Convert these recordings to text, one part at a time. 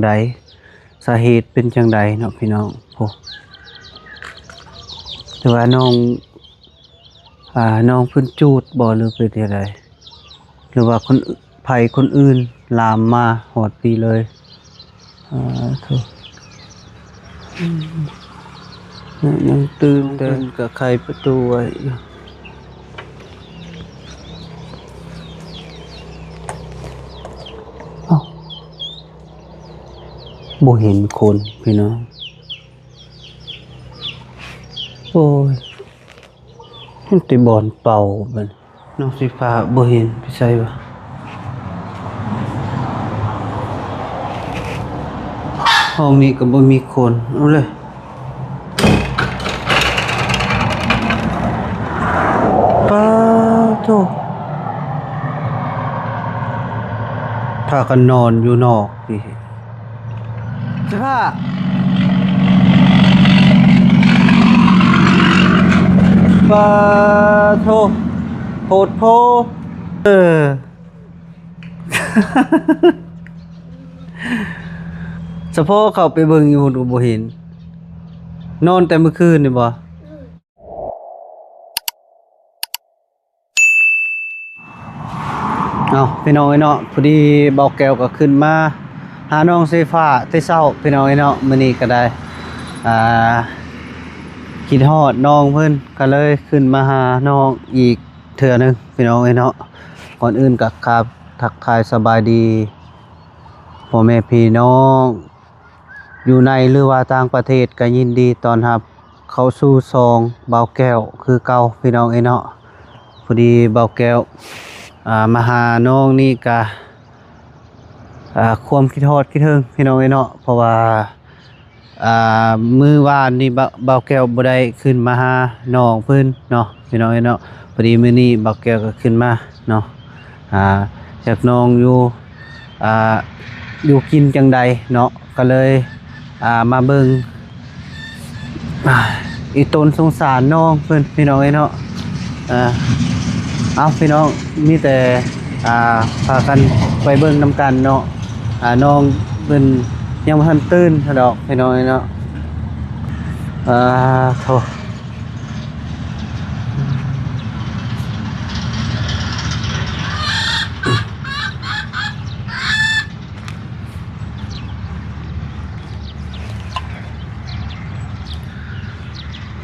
ໃດ ສາເຫດເປັນຈັ່ງໃດເນາະພີ່ນ້ອງ. ໂອ້ ແຕ່ວ່ານ້ອງ ອ່າ ນ້ອງເພິ່ນຈູດບໍ່ ຫຼືເປັນຈັ່ງໃດ ຫຼືວ່າຄົນ ໃຜຄົນອື່ນລາມມາຮອດພີ້ເລີຍ. ອາ ໂທ້ ອືມ ຍັງຕື່ນ ແຕ່ເພິ່ນກໍໄຂປະຕູໄວ້ຢູ່. ເອົ້າ ບໍ່ເຫັນຄົນພີ່ນ້ອງ. ໂອ້ຍ ເຫັນແຕ່ບ່ອນເປົ່າບັດນີ້. ນ້ອງສີຟ້າບໍ່ເຫັນໄປໃສວະ? ຫ້ອງນີ້ກໍບໍ່ມີຄົນ. ເອົາເລີຍ. ປາໂທ້ ພາກັນນອນຢູ່ນອກ. ສິບຫ້າ ປາໂທ ໂພດໂພ. ເອີ ສະເພາະເຂົ້າໄປເບິ່ງຢູ່ພຸ້ນກໍບໍ່ເຫັນ. ນອນແຕ່ມື້ຄືນນີ້ບໍ່? ເອົາ ພີ່ນ້ອງເອີຍເນາະ, ພໍດີບ່າວແກ້ວກໍຂຶ້ນມາຫານ້ອງເຊຟ້າແຕ່ເຊົ້າ ພີ່ນ້ອງເອີຍເນາະ. ມື້ນີ້ກໍໄດ້ ອ່າ ຄິດຮອດນ້ອງເພິ່ນ ກໍເລີຍຂຶ້ນມາຫານ້ອງອີກເທື່ອໜຶ່ງ ພີ່ນ້ອງເອີຍເນາະ. ກ່ອນອື່ນກໍຂາບທັກທາຍສະບາຍດີພໍ່ແມ່ພີ່ນ້ອງ ຢູ່ໃນ ຫຼືວ່າຕ່າງປະເທດ ກໍຍິນດີຕ້ອນຮັບເຂົ້າສູ່ຊ່ອງບ່າວແກ້ວຄືເກົ່າ ພີ່ນ້ອງເອີຍເນາະ. ພໍດີບ່າວແກ້ວ ອ່າ ມາຫານ້ອງນີ້ກະ ອ່າ ຄວາມຄິດຮອດຄິດເຖິງ ພີ່ນ້ອງເອີຍເນາະ, ເພາະວ່າ ອ່າ ມື້ວານນີ້ ບ່າວ ບ່າວແກ້ວບໍ່ໄດ້ຂຶ້ນມາຫານ້ອງເພິ່ນເນາະ ພີ່ນ້ອງເອີຍເນາະ. ພໍດີມື້ນີ້ບ່າວແກ້ວກໍຂຶ້ນມາເນາະ ອ່າ ຢາກນ້ອງຢູ່ ອ່າ ຢູ່ກິນຈັ່ງໃດເນາະ ກໍເລີຍ ອ່າ ມາເບິ່ງ ອ່າ ອີ່ຕົນສົງສານນ້ອງເພິ່ນ ພີ່ນ້ອງເອີຍເນາະ. ອ່າ ເອົາ ພີ່ນ້ອງ ມີແຕ່ ອ່າ ພາກັນໄປເບິ່ງນຳກັນເນາະ. ອ່າ ນ້ອງເພິ່ນຍັງບໍ່ທັນຕື່ນເທື່ອດອກ ພີ່ນ້ອງເອີຍເນາະ. ອ່າ ໂທ້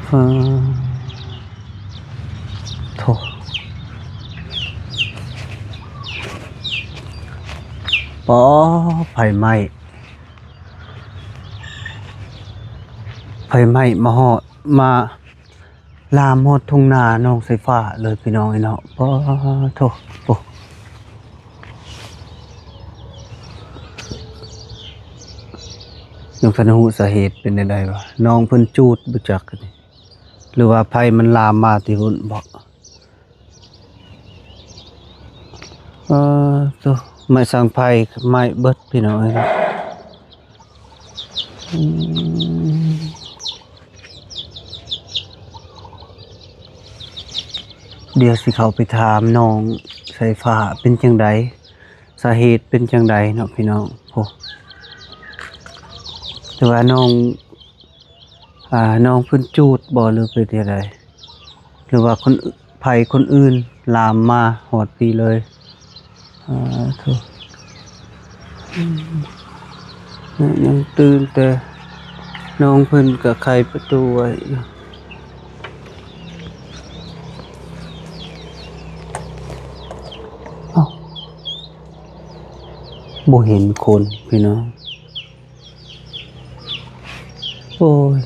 ໂອ້ ປໍ ໄຟໄໝ້ ໄຟໄໝ້ມາຮອດ ມາລາມຮອດທົ່ງນານ້ອງສາຍຟ້າເລີຍ ພີ່ນ້ອງເອີຍເນາະ. ປາໂທ້ ໂອ້ ຍັງທັນຮູ້ສາເຫດເປັນແນວໃດວະ? ນ້ອງເພິ່ນຈູດບໍ່ຈັກ ຫຼືວ່າໄຟມັນລາມມາແຕ່ພຸ້ນບໍ? ເອີ ໂທ້ ໄມ້ສັງໄພໄໝ້ເບິດ ພີ່ນ້ອງເອີຍເນາະ. ອືມ ດຽວຊິເຂົ້າໄປຖາມນ້ອງສາຍຟ້າເປັນຈັ່ງໃດ ສາເຫດເປັນຈັ່ງໃດເນາະ ພີ່ນ້ອງ. ໂອ້ ແຕ່ວ່ານ້ອງ ອ່າ ນ້ອງເພິ່ນຈູດບໍ່ ຫຼືເປັນຈັ່ງໃດ ຫຼືວ່າຄົນ ໃຜຄົນອື່ນລາມມາຮອດພີ້ເລີຍ. ອາ ໂທ້ ອືມ ຍັງຕື່ນ ແຕ່ນ້ອງເພິ່ນກໍໄຂປະຕູໄວ້ຢູ່. ເອົ້າ ບໍ່ເຫັນຄົນ ພີ່ນ້ອງ. ໂອ້ຍ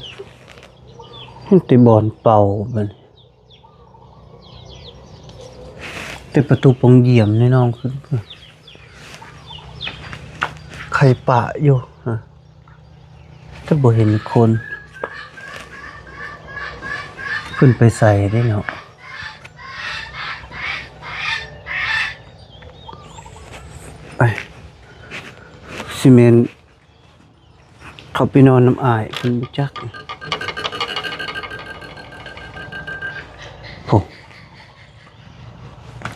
ເຫັນແຕ່ບ່ອນເປົ່າບັດນີ້ ແຕ່ປະຕູປ່ອງຢ້ຽມນີ້ນ້ອງ ຄືໄຂປະຢູ່ ແຕ່ບໍ່ເຫັນຄົນ ເພິ່ນໄປໃສເດ້ເນາະ. ໄປ ຊິແມ່ນ ເຂົາໄປນອນນຳອ້າຍເພິ່ນບໍ່ຈັກ. ໂອ້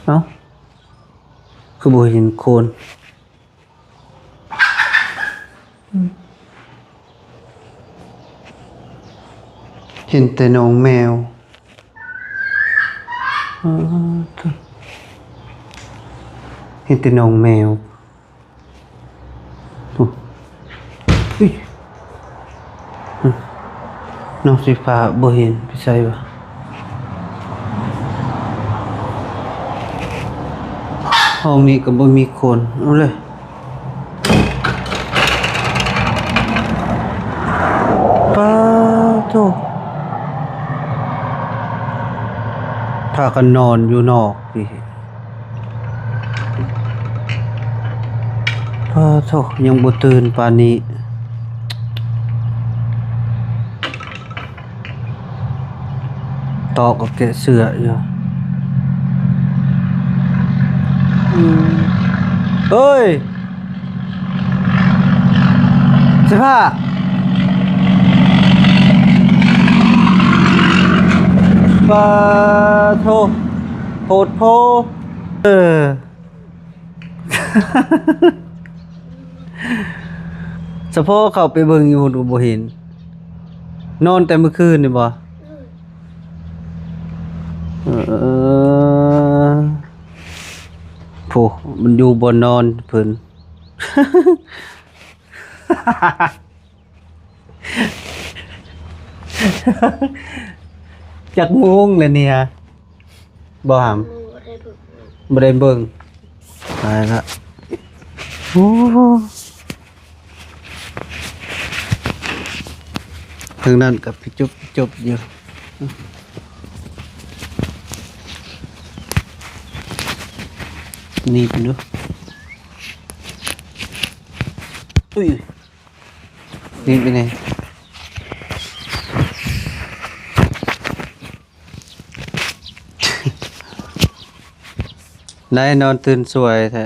ເອົ້າ ຄືບໍ່ເຫັນຄົນ. ເຫັນແຕ່ໜອງແມວ. ເຫັນແຕ່ໜອງແມວ. ໂອ້ ອຸ້ຍ ນ້ອງສີຟ້າບໍ່ເຫັນໄປໃສວະ? ຫ້ອງນີ້ກໍບໍ່ມີຄົນ. ເອົາເລີຍ. ປາໂທ້ ພາກັນນອນຢູ່ນອກ. ປາໂທ້ ຍັງບໍ່ຕື່ນປານນີ້. ຕອກກັບແກະເສື້ອຢູ່. ອືມ ເອີຍ ສະພາບ ປາໂທ້ ໂພດໂພ. ເອີ ສະເພາະເຂົ້າໄປເບິ່ງຢູ່ພຸ້ນກໍບໍ່ເຫັນ. ນອນແຕ່ມື້ຄືນນີ້ບໍ່? ເອີ ໂອ້ ມັນຢູ່ບ່ອນນອນເພິ່ນ. ຈັກໂມງແລ້ວນີ້ຫະ? ບໍ່ຫຳ? ບໍ່ໄດ້ເບິ່ງ. ຕາຍລະ. ໂອ້ ທາງນັ້ນກໍພິຈົບພິຈົບຢູ່. ນີ້ເບິ່ງດູ. ອຸ້ຍ. ນີ້ເປັນໄງ? ໄດ້ນອນຕື່ນສວຍແທ້.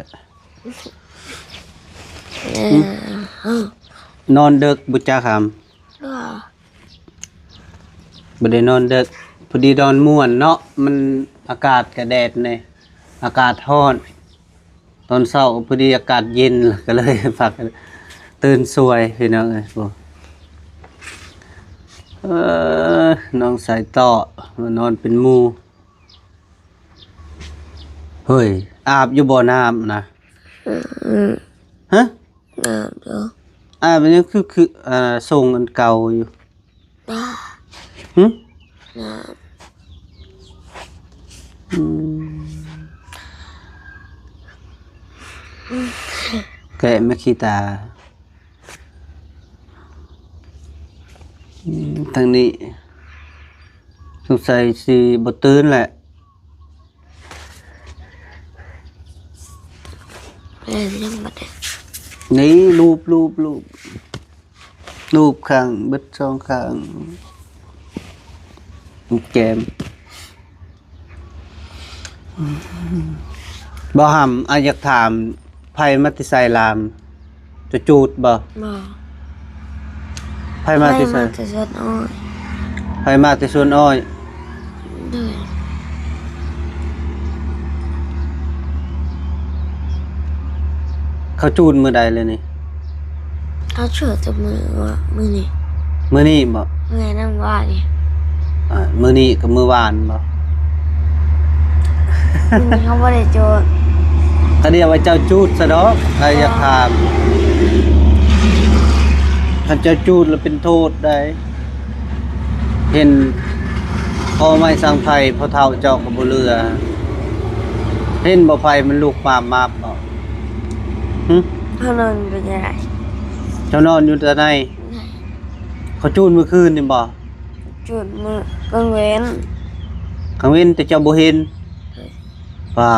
ເອີ ນອນເດິກບໍ່ຈັກຫຳ? ບໍ່ ບໍ່ໄດ້ນອນເດິກ. ພໍດີນອນມ່ວນເນາະ, ມັນອາກາດກະແດດແດ່ ອາກາດຮ້ອນ. ຕອນເຊົ້າພໍດີອາກາດເຢັນ ກໍເລີຍພາກັນຕື່ນສວຍພີ່ນ້ອງເອີຍ. ໂອ້ ເອີ ນ້ອງສາຍຕໍ່ມານອນເປັນໝູ່. ເຮີ້ຍ ອາບຢູ່ບໍ່ນ້ຳນະ? ອືມ ຮະ? ອາບຢູ່. ອາບຍັງຄື ຄື ອ່າ ຊົງອັນເກົ່າຢູ່. ຫຶ? ອືມ ແກະແມ່ຂີ້ຕາ. ອືມ ທາງນີ້ສົງໄສຊິບໍ່ຕື່ນແຫຼະ. ແມ່ນຫຍັງບັດນີ້? ນີ້ ລູບ ລູບ ລູບ ລູບຂ້າງ ເບິດສອງຂ້າງ ແກ້ມ. ບໍ່ຫຳ ອ້າຍຢາກຖາມ ໃຜມາແຕ່ໄສລາມ? ເຈົ້າຈູດບໍ່? ບໍ່. ໃຜມາແຕ່ໃສ? ໃຜມາແຕ່ສວນອ້ອຍ. ໃຜມາແຕ່ສວນອ້ອຍ? ໂດຍ. ເຂົາຈູດມື້ໃດແລ້ວນີ້? ເຂົາຈູດແຕ່ມື້ວະ ມື້ນີ້. ມື້ນີ້ບໍ່? ແມ່ນ ນຳວ່ານີ້. ອ່າ ມື້ນີ້ກັບມື້ວານບໍ່? ມື້ນີ້ເຮົາບໍ່ໄດ້ຈູດ. ຄັນດຽວວ່າເຈົ້າຈູດຊະດອກ ອ້າຍຢາກຖາມ. ຄັນເຈົ້າຈູດລະເປັນໂທດໄດ໋. ເຫັນເອົາໄມ້ສັງໄຟ ພໍ່ເຖົ້າເຈົ້າກໍບໍ່ເຫຼືອ. ເຫັນບໍ່ ໄຟມັນລຸກມາບໆບໍ່? ຫຶ? ເຮົານອນຢູ່ໃນ. ເຈົ້ານອນຢູ່ແຕ່ໃນ? ໃນ. ເຂົາຈູດມື້ຄືນນີ້ບໍ່? ຈູດມື້ກາງເວັນ. ກາງເວັນແຕ່ເຈົ້າບໍ່ເຫັນ? ໂດຍ. ປາ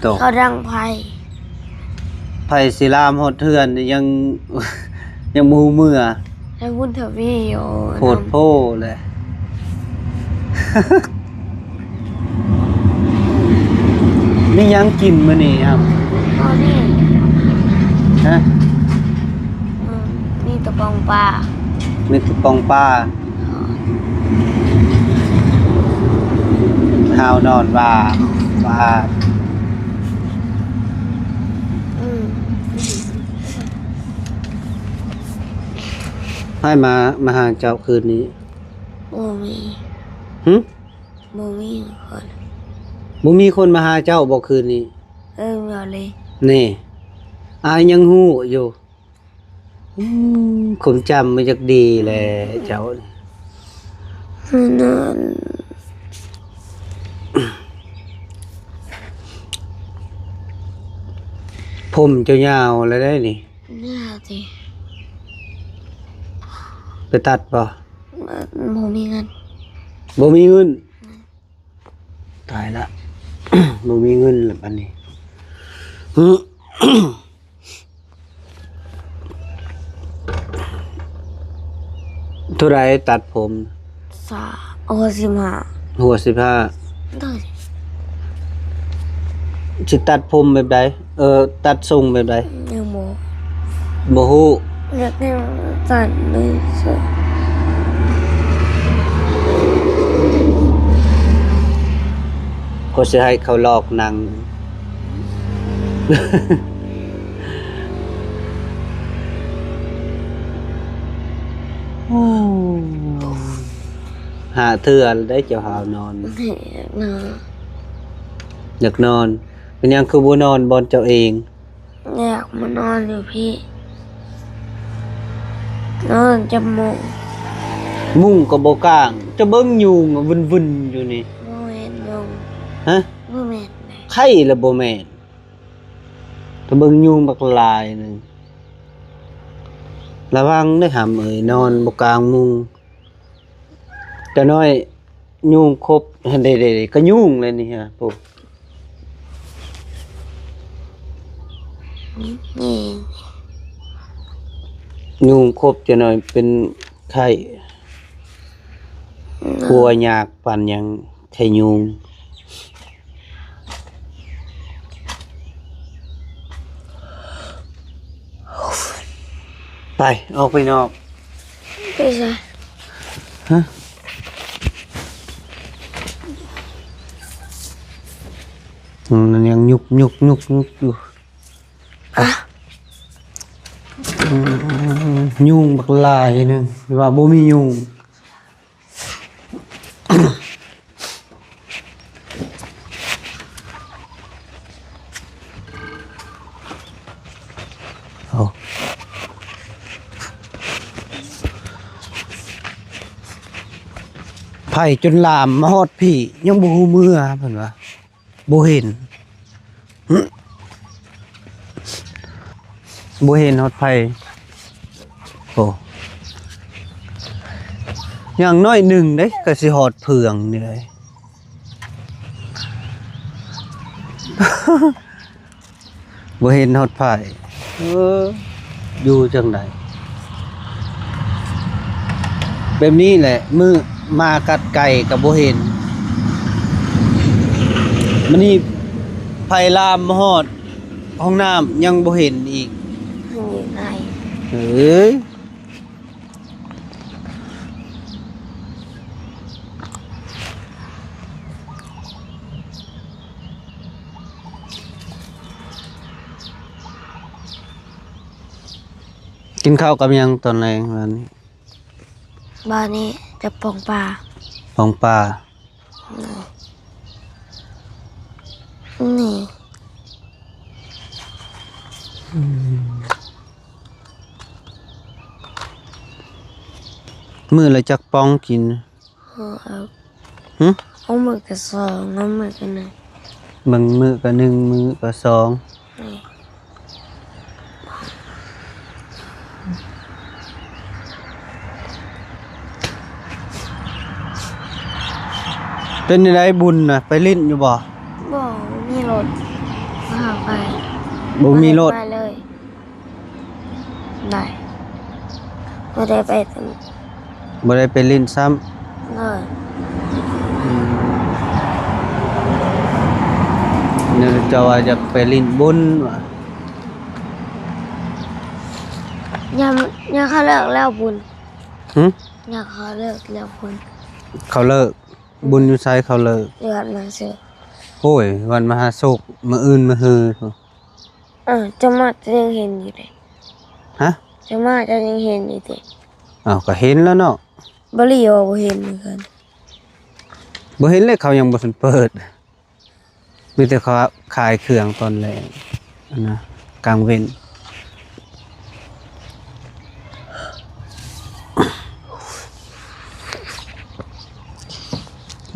ໂຕ ເຂົາດັງໄຟ. ໄຟຊິລາມຮອດເຮືອນ ຍັງ ຍັງບໍ່ຮູ້ເມືອ. ໃຫ້ບຸນທະວີ ໂອ້ ໂພດໂພແຫຼະ. ມີຫຍັງກິນມື້ນີ້ຫຳ? ບໍ່ມີ. ຮະ? ອືມ ມີແຕ່ປ່ອງປາ. ມີແຕ່ປ່ອງປາ. ຫາວນອນວ່າ ວ່າ. ອືມ. ອ້າຍມາ ມາຫາເຈົ້າຄືນນີ້? ບໍ່ມີ. ຫຶ? ບໍ່ມີຄົນ. ບໍ່ມີຄົນມາຫາເຈົ້າບໍ່ຄືນນີ້? ເອີ ບໍ່ເລີຍ. ນີ້ ອ້າຍຍັງຮູ້ຢູ່. ອືມ ຄວາມຈຳມັນຈັກດີແຫຼະເຈົ້າ. ນອນ ຜົມເຈົ້າຍາວແລ້ວເດ້ນີ້. ຍາວຕິ? ໄປຕັດບໍ່? ບໍ່ມີເງິນ. ບໍ່ມີເງິນ? ອືມ. ຕາຍລະ ບໍ່ມີເງິນລະບັດນີ້. ເທົ່າໃດຕັດຜົມ? ສາມ ຫົວສິບຫ້າ. ຫົວສິບຫ້າ. ໂດຍ. ຊິຕັດຜົມແບບໃດ? ເອີ ຕັດຊົງແບບໃດ? ຍັງບໍ່ ບໍ່ຮູ້. ຢາກໃຫ້ມັນສັ້ນເລີຍ. ຂ້ອຍຊິໃຫ້ເຂົາຫຼອກນັ່ງ. ໂອ້ ຫ້າເທື່ອແລ້ວເດ້ເຈົ້າຫາວນອນ. ຢາກນອນ. ຢາກນອນ. ເປັນຫຍັງຄືບໍ່ນອນບ່ອນເຈົ້າເອງ? ຢາກມານອນຢູ່ພີ້ ນອນຈັບມຸ້ງ. ມຸ້ງກໍບໍ່ກາງ. ຈະເບິ່ງຍຸງວຶ່ນໆຢູ່ນີ້. ບໍ່ແມ່ນຍຸງ. ຮະ? ບໍ່ແມ່ນ. ໄຂ້ລະບໍ່ແມ່ນ. ຈະເບິ່ງຍຸງບັກຫຼາຍໜຶ່ງ. ລະວັງເດີຫຳເອີຍ ນອນບໍ່ກາງມຸ້ງ. ຈະນ້ອຍຍຸງຄົບ ເຫັນເດ້ໆ ກະຍຸງເລີຍນີ້ຮະ ໂອ້ ຍຸງຄົບຈະນ້ອຍເປັນໄຂ້ ກລັວຍາກປານຫຍັງ ໄຂ້ຍຸງ. ໄປ ອອກໄປນອກ. ໄປໃສ? ຮະ? ອືມ ມັນຍັງຍຸກໆໆໆຢູ່. ອະ ອືມ ຍຸງບັກຫຼາຍໜຶ່ງ ຫຼືວ່າບໍ່ມີຍຸງ? ໂອ້ ໄຟຈົນລາມມາຮອດພີ້ ຍັງບໍ່ຮູ້ເມືອ ເພິ່ນວ່າ. ບໍ່ເຫັນ ບໍ່ເຫັນຮອດໃຜ. ໂອ້ ຢ່າງໜ້ອຍໜຶ່ງເດ້ ກະຊິຮອດເຟືອງນີ້ເດ້. ບໍ່ເຫັນຮອດໃຜ. ເອີ ຢູ່ຈັ່ງໃດ? ແບບນີ້ແຫຼະ ມື້ໝາກັດໄກ່ກໍບໍ່ເຫັນ. ມື້ນີ້ໄຟລາມມາຮອດຫ້ອງນ້ຳຍັງບໍ່ເຫັນອີກ. ເຫັນຢູ່ໃນ ເອີຍ. ກິນເຂົ້າກັບຫຍັງຕອນແລງວານນີ້? ບາດນີ້ຈະປ່ອງປາ. ປ່ອງປາ. ນີ້ ອືມ ມື້ລະຈັກປ່ອງກິນ? ເອີ ເອົາ ຫຶ? ເອົາມື້ກະສອງ ເອົາມື້ກະໜຶ່ງ ບາງມື້ກະໜຶ່ງ ມື້ກະສອງ. ແມ່ນ. ເປັນຈັ່ງໃດບຸນນະ ໄປຫຼິ້ນຢູ່ບໍ່? ບໍ່ ບໍ່ມີລົດພາໄປ. ບໍ່ມີລົດ? ບໍ່ໄດ້ໄປເລີຍ. ໄດ້ ບໍ່ໄດ້ໄປ. ບໍ່ໄດ້ໄປຫຼິ້ນຊ້ຳ. ເອີ ອືມ ເຈົ້າວ່າຢາກໄປຫຼິ້ນບຸນວ່າ ຍາມ ຍາມເຂົາເລີກແລ້ວບຸນ. ຫຶ? ຍາມເຂົາເລີກແລ້ວບຸນ. ເຂົາເລີກ ບຸນຢູ່ໃສເຂົາເລີກ? ຢູ່ວັດມະຫາໂຊກ. ໂອ້ຍ ວັດມະຫາໂຊກ ມື້ອື່ນມື້ຮືພຸ້ນ. ເອີ ເຈົ້າມາເຈົ້າຍັງເຫັນຢູ່ເດ້. ຮະ? ເຈົ້າມາເຈົ້າຍັງເຫັນຢູ່ຕິ? ອ້າວ ກໍເຫັນແລ້ວເນາະ. ບໍ່ຫຼີວ່າບໍ່ເຫັນຄືກັນ. ບໍ່ເຫັນເລີຍ ເຂົາຍັງບໍ່ທັນເປີດ. ມີແຕ່ເຂົາຂາຍເຄື່ອງຕອນແລງຫັ້ນນະ ກາງເວັນ.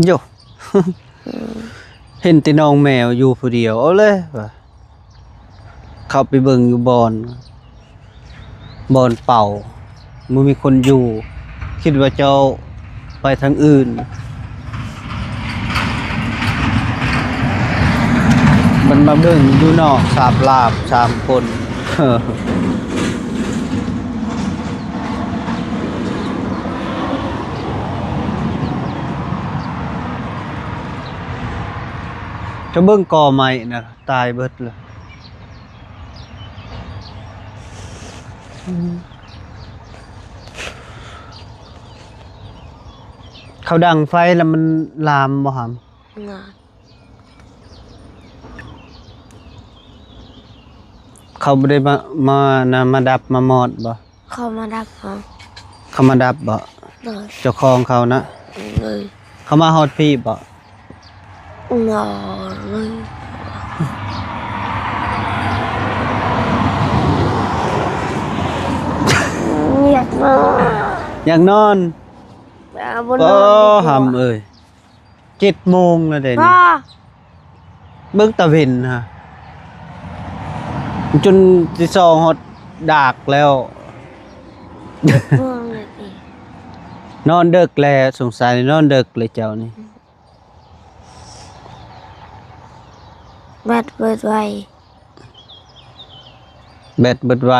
ໂຢ ເຫັນແຕ່ນ້ອງແມວຢູ່ຜູ້ດຽວ ເອົາເລີຍວ່າ ເຂົ້າໄປເບິ່ງຢູ່ບ່ອນ ບ່ອນເປົ່າ ບໍ່ມີຄົນຢູ່ ຄິດວ່າເຈົ້າໄປທາງອື່ນ. ມັນມາເບິ່ງຢູ່ນອກ ສາບຫຼາບສາມຄົນ. ຈະເບິ່ງກໍໄມ້ນະ ຕາຍເບິດເລີຍ. ເຂົາດັງໄຟແລ້ວມັນລາມບໍ່ຫຳ? ນະ ເຂົາບໍ່ໄດ້ມາ ມານະ ມາດັບມາມອດບໍ່? ເຂົາມາດັບເຮົາ. ເຂົາມາດັບບໍ່? ໂດຍ. ເຈົ້າຂອງເຂົານະ? ໂດຍ. ເຂົາມາຮອດພີ້ບໍ່? ນອນເລີຍ. ຢາກນອນ. ຢາກນອນ? ບໍ່ ຫຳເອີຍ. ເຈັດໂມງແລ້ວເດນີ້. ເບິ່ງຕາເວັນຫາ ຈົນຕີສອງຮອດດາກແລ້ວ. ເຈັດໂມງແລ້ວຕິ. ນອນເດິກແລ້ວ ສົງໄສນອນເດິກເລີຍເຈົ້ານີ້. ແບັດເບິດໄວ. ແບັດເບິດໄວ.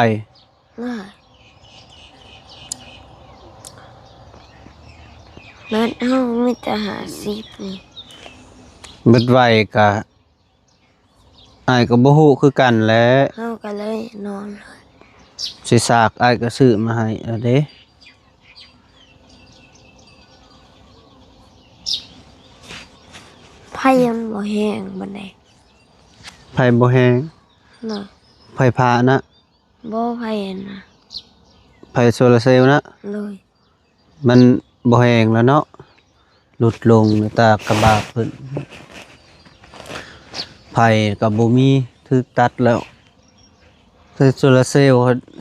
ແບັດເຮົາມີແຕ່ຫ້າສິບນີ້. ເບິດໄວກະ ອ້າຍກໍບໍ່ຮູ້ຄືກັນແຫຼະ. ເຮົາກໍເລີຍນອນເລີຍ. ຊິສາກອ້າຍກໍຊື້ມາໃຫ້ແລ້ວເດ້. ໄຟມັນບໍ່ແຮງປານໃດ. ໄຟບໍ່ແຮງ? ໂດຍ. ໄຟຟ້ານະ? ບໍ່ ໄຟອັນນະ ໄຟໂຊລາເຊວນະ? ໂດຍ. ມັນບໍ່ແຮງແລ້ວເນາະ ຫຼຸດລົງໃນຕາກະບາກເພິ່ນ. ໄຟກໍບໍ່ມີ ຖືກຕັດແລ້ວ. ແຕ່ໂຊລາເຊວ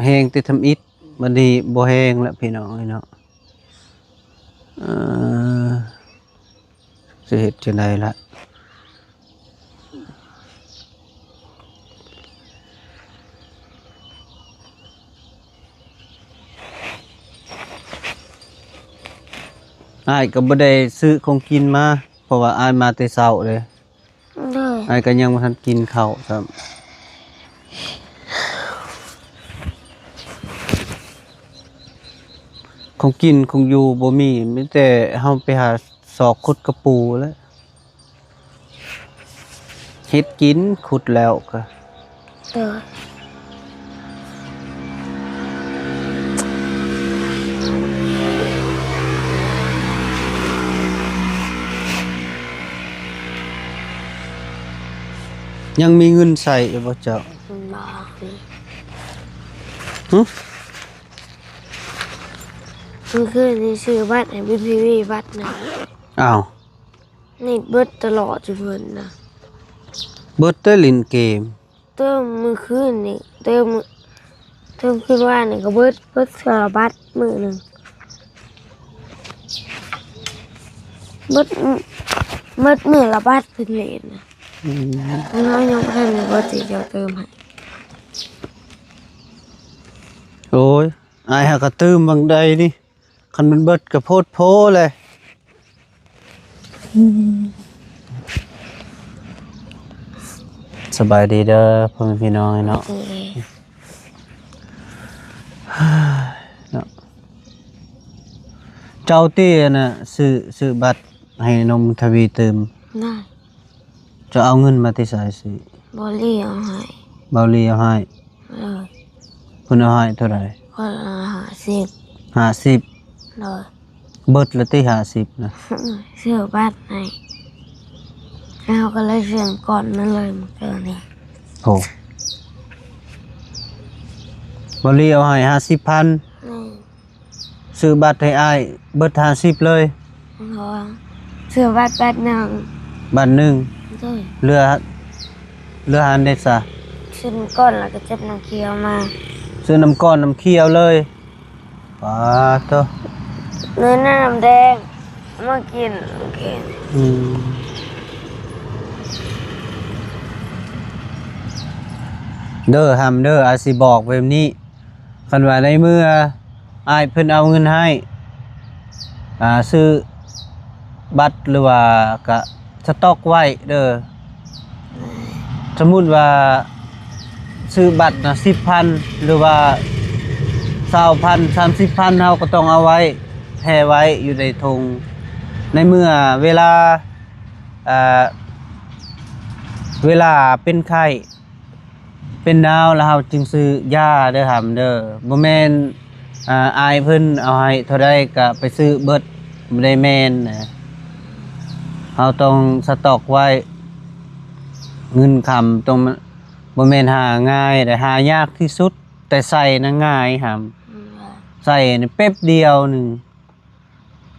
ແຮງແຕ່ທຳອິດ ບັດນີ້ບໍ່ແຮງແລ້ວພີ່ນ້ອງເອີຍເນາະ. ເອີ ຊິເຮັດຈັ່ງໃດລະ? ອ້າຍກໍບໍ່ໄດ້ຊື້ຂອງກິນມາ ເພາະວ່າອ້າຍມາແຕ່ເຊົ້າເດ້. ໂດຍ. ອ້າຍກໍຍັງບໍ່ທັນກິນເຂົ້າຊ້ຳ. ຂອງກິນຂອງຢູ່ບໍ່ມີ ມີແຕ່ເຮົາໄປຫາຊອກຂຸດກະປູແຫຼະ ເຮັດກິນ ຂຸດແລ້ວກະ. ໂດຍ. ຍັງມີເງິນໃຊ້ຢູ່ບໍ່ເຈົ້າ? ບໍ່ມີ. ຫຶ? ມື້ຄືນນີ້ຊື້ບັດໃຫ້ ບີທີວີ ບັດໜຶ່ງ. ອ້າວ. ນີ້ເບິດຕະຫຼອດຢູ່ເພິ່ນນະ. ເບິດແຕ່ຫຼິ້ນເກມ. ເຕີມມື້ຄືນນີ້ ເຕີມ ເຕີມຄືນວານນີ້ກໍເບິດ ເບິດເທື່ອລະບັດມື້ໜຶ່ງ. ເບິດ ເບິດມື້ລະບັດເພິ່ນຫຼິ້ນນະ. ອືມ. ເຮົາຍັງບໍ່ທັນໄດ້ເບິດ ຊິເຈົ້າເຕີມໃຫ້. ໂອ້ຍ ອ້າຍຫາກະຕື່ມບາງໃດນີ້. ຄັນມັນເບິດກໍໂພດໂພແຫຼະ. ສະບາຍດີເດີພໍ່ແມ່ພີ່ນ້ອງເນາະ. ເນາະ ເຈົ້າຕິອັນນ່າ ຊື້ ຊື້ບັດໃຫ້ນ້ອງບຸນທະວີຕື່ມ. ເຈົ້າເອົາເງິນມາແຕ່ໃສຊື້? ເບົາລີເອົາໃຫ້. ເບົາລີເອົາໃຫ້? ໂດຍ. ເພິ່ນເອົາໃຫ້ເທົ່າໃດ? ຄົນລະຫ້າສິບ. ຫ້າສິບ? ໂດຍ. ເບິດລະຕິ ຫ້າສິບນະ? ຊື້ບັດໃຫ້. ເຮົາກໍເລີຍເຊື່ອງກ່ອນນັ້ນເລີຍມື້ເກີດນີ້. ໂອ້. ເບົາລີເອົາໃຫ້ຫ້າສິບພັນ. ໂດຍ. ຊື້ບັດໃຫ້ອ້າຍເບິດຫ້າສິບເລີຍ. ບໍ່ ຊື້ບັດບັດໜຶ່ງ. ບັດໜຶ່ງ. ໂດຍ. ເຫຼືອ ເຫຼືອຫັ້ນເດຊະ? ຊື້ນ້ຳກ້ອນ ແລ້ວກໍຈັບນ້ຳຂຽວມາ. ຊື້ນ້ຳກ້ອນນ້ຳຂຽວເລີຍ. ປາໂທ ເນີນນ້ຳແດງມາກິນ. ອືມ ເດີ ຫຳເດີ ອ້າຍຊິບອກແບບນີ້. ຄັນວ່າໃນເມື່ອອ້າຍເພິ່ນເອົາເງິນໃຫ້ ອ່າ ຊື້ບັດ ຫຼືວ່າກະສະຕັອກໄວ້ເດີ. ສົມມຸດວ່າຊື້ບັດນະສິບພັນ ຫຼືວ່າຊາວພັນ ສາມສິບພັນ ເຮົາກໍຕ້ອງເອົາໄວ້ ແພໄວ້ຢູ່ໃນຖົງ. ໃນເມື່ອເວລາ ເອີ ເວລາເປັນໄຂ້ ເປັນໜາວ ແລ້ວເຮົາຈຶ່ງຊື້ຢາເດີຫຳເດີ. ບໍ່ແມ່ນ ອ່າ ອ້າຍເພິ່ນເອົາໃຫ້ເທົ່າໃດກໍໄປຊື້ເບິດ ບໍ່ໄດ້ແມ່ນນະ. ເຮົາຕ້ອງສະຕັອກໄວ້ ເງິນຄຳຕ້ອງ ບໍ່ແມ່ນຫາງ່າຍເດ້ ຫາຍາກທີ່ສຸດ ແຕ່ໃຊ້ນະງ່າຍຫຳ. ອືມ ໃຊ້ນີ້ແປັບດຽວໜຶ່ງ.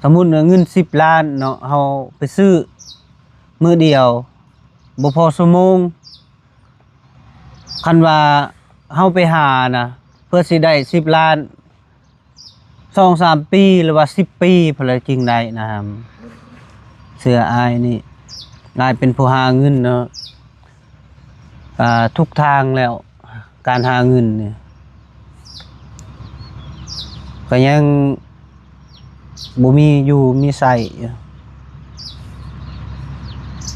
ສົມມຸດວ່າເງິນສິບລ້ານເນາະ ເຮົາໄປຊື້ມື້ດຽວ ບໍ່ພໍຊົ່ວໂມງ. ຄັນວ່າເຮົາໄປຫານະ ເພື່ອຊິໄດ້ສິບລ້ານ ສອງສາມປີ ຫຼືວ່າສິບປີພຸ້ນລະຈຶ່ງໄດ້ນະ. ເຊື່ອອ້າຍນີ້ ອ້າຍເປັນຜູ້ຫາເງິນເນາະ ອ່າ ທຸກທາງແລ້ວ ການຫາເງິນນີ້ ກໍຍັງບໍ່ມີຢູ່ມີໃຊ້ຢູ່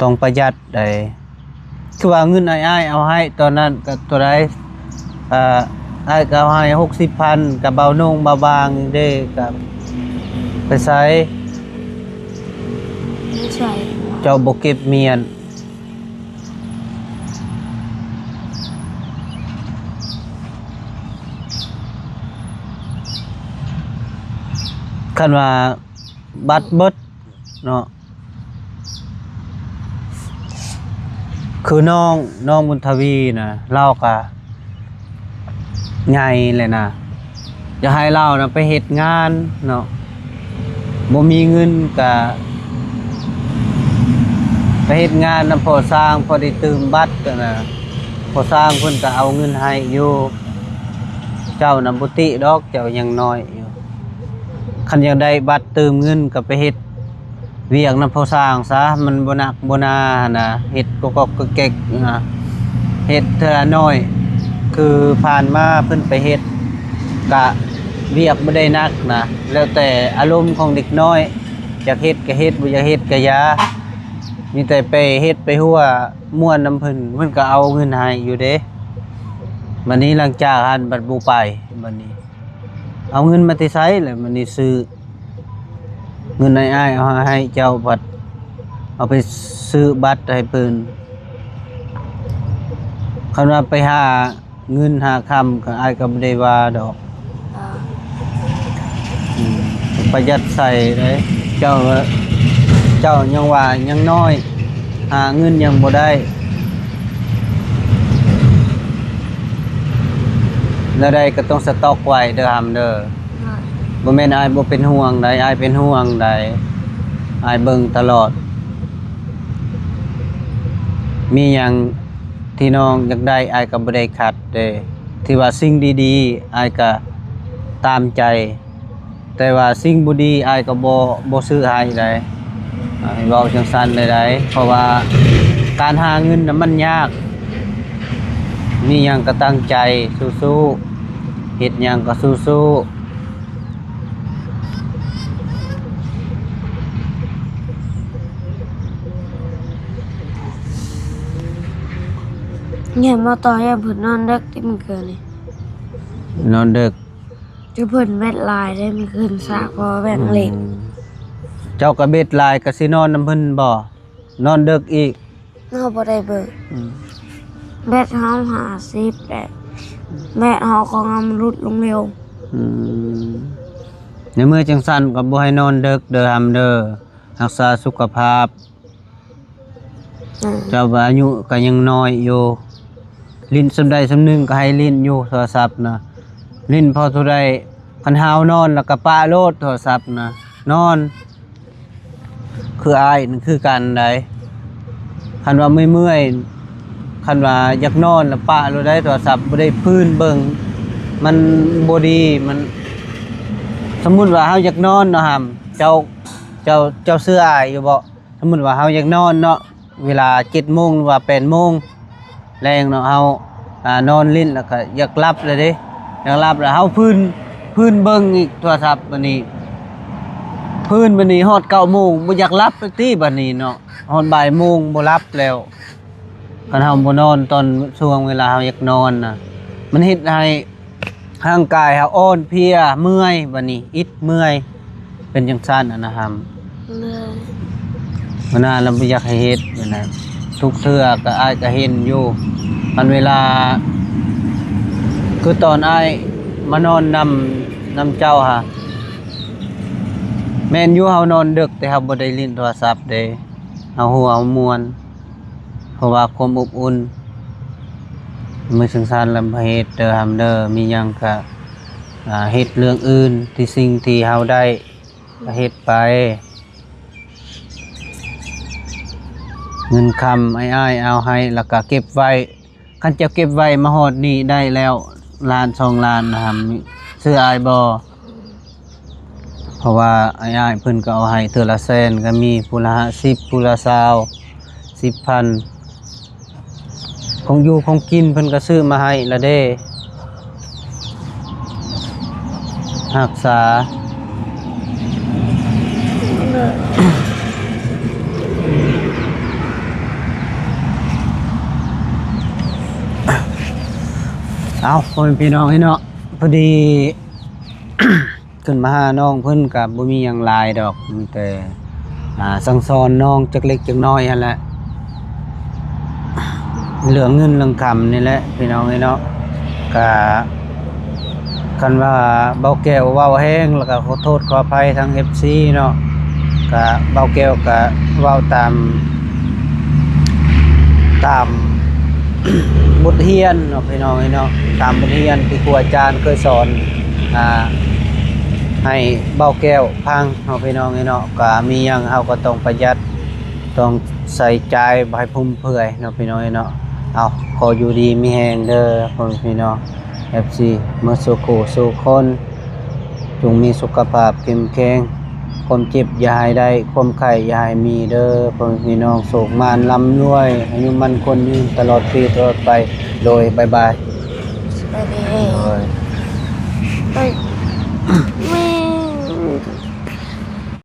ຕ້ອງປະຢັດໃດ໋. ຄືວ່າເງິນອ້າຍໆເອົາໃຫ້ຕອນນັ້ນກໍເທົ່າໃດ ອ່າ ອ້າຍກໍເອົາໃຫ້ຫົກສິບພັນ ກັບເບົາໂໜ່ງເບົາບາງເດ້ ກໍໄປໃຊ້ ໄປໃຊ້ ເຈົ້າບໍ່ເກັບມ້ຽນ. ຄັນວ່າບັດເບິດເນາະ ຄືນ້ອງ ນ້ອງບຸນທະວີນະ ລາວກະໃຫຍ່ແລ້ວນະ. ຢາກໃຫ້ລາວນະໄປເຮັດງານເນາະ ບໍ່ມີເງິນກະໄປເຮັດງານນຳພໍ່ຊ້າງ ພໍໄດ້ຕື່ມບັດຫັ້ນນະ. ພໍ່ຊ້າງເພິ່ນກະເອົາເງິນໃຫ້ຢູ່. ເຈົ້ານະບໍ່ຕິດອກ ເຈົ້າຍັງນ້ອຍຢູ່. ຄັນຢາກໄດ້ບັດຕື່ມເງິນກະໄປເຮັດ ວຽກນຳພໍ່ຊ້າງຊະ ມັນບໍ່ໜັກບໍ່ໜາຫັ້ນນະ ເຮັດກອກໆແກກໆນະ ເຮັດເທື່ອໜ້ອຍ. ຄືຜ່ານມາເພິ່ນໄປເຮັດກະວຽກບໍ່ໄດ້ໜັກນະ ແລ້ວແຕ່ອາລົມຂອງເດັກນ້ອຍ ຢາກເຮັດກະເຮັດ ບໍ່ຢາກເຮັດກະຢ່າ. ມີແຕ່ໄປເຮັດໄປຫົວມ່ວນນຳເພິ່ນ ເພິ່ນກະເອົາເງິນໃຫ້ຢູ່ເດ້. ບັດນີ້ຫຼັງຈາກຫັ້ນບັດບໍ່ໄປ ບັດນີ້ ເອົາເງິນມາແຕ່ໃສລະ? ບັດນີ້ຊື້ເງິນອ້າຍໆເອົາໃຫ້ເຈົ້າ ພັດເອົາໄປຊື້ບັດໃຫ້ເພິ່ນ. ຄັນວ່າໄປຫາເງິນຫາຄຳ ກໍ ອ້າຍກໍບໍ່ໄດ້ວ່າດອກ. ອືມ ປະຢັດໃສ່ເດ້ ເຈົ້າ ເຈົ້າຍັງວ່າຍັງນ້ອຍ ຫາເງິນຍັງບໍ່ໄດ້ ແນວໃດກໍຕ້ອງສະຕັອກໄວ້ເດີຫຳເດີ. ໂດຍ. ບໍ່ແມ່ນອ້າຍບໍ່ເປັນຫ່ວງໃດ ອ້າຍເປັນຫ່ວງໃດ ອ້າຍເບິ່ງຕະຫຼອດ. ມີຫຍັງທີ່ນ້ອງຢາກໄດ້ ອ້າຍກໍບໍ່ໄດ້ຂັດເດ້ ທີ່ວ່າສິ່ງດີໆ ອ້າຍກໍຕາມໃຈ. ແຕ່ວ່າສິ່ງບໍ່ດີອ້າຍກໍບໍ່ ບໍ່ຊື້ໃຫ້ໃດ໋ ອ້າຍເວົ້າຈັ່ງຊັ້ນເລີຍໃດ໋ ເພາະວ່າການຫາເງິນນະມັນຍາກ ມີຫຍັງກໍຕັ້ງໃຈສູ້ໆ ເຮັດຫຍັງກໍສູ້ໆ. ແມ່ນບໍ່ ຕອນຍາມເພິ່ນນອນເດິກຕິ ມື້ຄືນນີ້ ນອນເດິກ ຄືເພິ່ນແບັດຫຼາຍເດ້ ມື້ຄືນສາກພໍແບ່ງເຫຼັກ. ອືມ ເຈົ້າກໍແບັດຫຼາຍກໍຊິນອນນຳເພິ່ນບໍ່? ນອນເດິກອີກ ເຮົາບໍ່ໄດ້ເບິ່ງ. ອືມ ແບັດເຮົາຫ້າສິບແຫຼະ ແບັດເຮົາຂອງເຮົາມັນຫຼຸດລົງເລັວ. ອືມ ໃນເມື່ອຈັ່ງຊັ້ນກໍບໍ່ໃຫ້ນອນເດິກເດີຫຳເດີ ຮັກສາສຸຂະພາບ. ເຈົ້າວ່າອາຍຸກໍຍັງນ້ອຍຢູ່ ຫຼິ້ນສ່ຳໃດສ່ຳໜຶ່ງກໍໃຫ້ຫຼິ້ນຢູ່ໂທລະສັບນະ ຫຼິ້ນພໍເທົ່າໃດ ຄັນເຮົານອນແລ້ວກໍປະໂລດໂທລະສັບນະ ນອນ ຄືອ້າຍນັ້ນຄືກັນໃດ໋ ຄັນວ່າເມື່ອຍໆ ຄັນວ່າຢາກນອນລະປະໂລດໄດ໋ ໂທລະສັບບໍ່ໄດ້ຟື້ນເບິ່ງ ມັນບໍ່ດີ ມັນ ສົມມຸດວ່າເຮົາຢາກນອນເນາະຫຳ ເຈົ້າ ເຈົ້າ ເຈົ້າເຊື່ອອ້າຍຢູ່ບໍ່? ສົມມຸດວ່າເຮົາຢາກນອນເນາະ ເວລາເຈັດໂມງ ຫຼືວ່າແປດໂມງແລງເນາະ ເຮົາ ອ່າ ນອນຫຼິ້ນແລ້ວກໍຢາກຫຼັບແລ້ວເດ້ ຢາກຫຼັບແລ້ວເຮົາຟື້ນ ຟື້ນເບິ່ງອີກໂທລະສັບ ບາດນີ້ ຟື້ນບາດນີ້ຮອດເກົ້າໂມງ ບໍ່ຢາກຫຼັບອີກຕິ ບາດນີ້ເນາະ ຮອດບ່າຍໂມງບໍ່ຫຼັບແລ້ວ ຄັນເຮົາບໍ່ນອນຕອນຊ່ວງເວລາເຮົາຢາກນອນນະ ມັນເຮັດໃຫ້ຮ່າງກາຍເຮົາອ່ອນເພຍ ເມື່ອຍ ບາດນີ້ອິດເມື່ອຍ ເປັນຈັ່ງຊັ້ນນະຫຳ ໂດຍ ຫົວໜ້າລະບໍ່ຢາກໃຫ້ເຮັດຫັ້ນນະ ທຸກເທື່ອກໍ ອ້າຍກໍເຫັນຢູ່ ອັນເວລາ ຄືຕອນອ້າຍມານອນນຳ ນຳເຈົ້າຫາ ແມ່ນຢູ່ເຮົານອນເດິກ ແຕ່ເຮົາບໍ່ໄດ້ຫຼິ້ນໂທລະສັບເດ້ ເຮົາຫົວເຮົາມ່ວນ ເພາະວ່າຄວາມອົບອຸ່ນ ມື້ຈັ່ງຊັ້ນລະບໍ່ເຮັດເດີຫຳເດີ ມີຫຍັງກະ ອ່າ ເຮັດເລື່ອງອື່ນ ທີ່ສິ່ງທີ່ເຮົາໄດ້ກະເຮັດໄປ ເງິນຄຳອ້າຍໆເອົາໃຫ້ ລະກະເກັບໄວ້ ຄັນເຈົ້າເກັບໄວ້ມາຮອດນີ້ໄດ້ແລ້ວ ລ້ານສອງລ້ານນະຫຳ ເຊື່ອອ້າຍບໍ່? ເພາະວ່າອ້າຍໆເພິ່ນກໍເອົາໃຫ້ເທື່ອລະແສນກໍມີ ຜູ້ລະຫ້າສິບ ຜູ້ລະຊາວ ສິບພັນ ຂອງຢູ່ຂອງກິນເພິ່ນກໍຊື້ມາໃຫ້ລະເດ້ ຮັກສາ ເອົາ ພໍ່ແມ່ພີ່ນ້ອງເອີຍເນາະ ພໍດີ ຂຶ້ນມາຫານ້ອງເພິ່ນກໍບໍ່ມີຫຍັງຫຼາຍດອກ ມີແຕ່ ອ່າ ສັ່ງສອນນ້ອງຈັກເລັກຈັກນ້ອຍຫັ້ນແຫຼະ ເລື່ອງເງິນເລື່ອງຄຳນີ້ແຫຼະ ພີ່ນ້ອງເອີຍເນາະ ກະ ຄັນວ່າເບົາແກ້ວເວົ້າແຮງ ແລ້ວກະຂໍໂທດຂໍອະໄພທາງເອັຟຊີເນາະ ກະເບົາແກ້ວກະເວົ້າຕາມ ຕາມບົດຮຽນເນາະ ພີ່ນ້ອງເອີຍເນາະ ຕາມບົດຮຽນທີ່ຄູອາຈານເຄີຍສອນ ອ່າ ໃຫ້ເບົາແກ້ວຟັງເນາະ ພີ່ນ້ອງເອີຍເນາະ ກະມີຫຍັງເຮົາກໍຕ້ອງປະຢັດ ຕ້ອງໃສ່ໃຈ ບໍ່ໃຫ້ຟຸມເຟືອຍເນາະ ພີ່ນ້ອງເອີຍເນາະ ເອົາ ຂໍຢູ່ດີມີແຮງເດີ ພໍ່ແມ່ພີ່ນ້ອງ ເອັຟຊີ ໝົດສູ່ຄູ່ສູ່ຄົນ ຈົ່ງມີສຸຂະພາບເຂັ້ມແຂງ ຄວາມເຈັບຢ່າໃຫ້ໄດ້ ຄວາມໄຂ້ຢ່າໃຫ້ມີເດີ ພໍ່ແມ່ພີ່ນ້ອງ ໂຊກໝານລ່ຳລວຍ ອາຍຸໝັ້ນຂວັນຍືນ ຕະຫຼອດປີຕະຫຼອດໄປ ໂດຍ ບາຍບາຍ ສະບາຍດີ ໂດຍ ໂດຍ.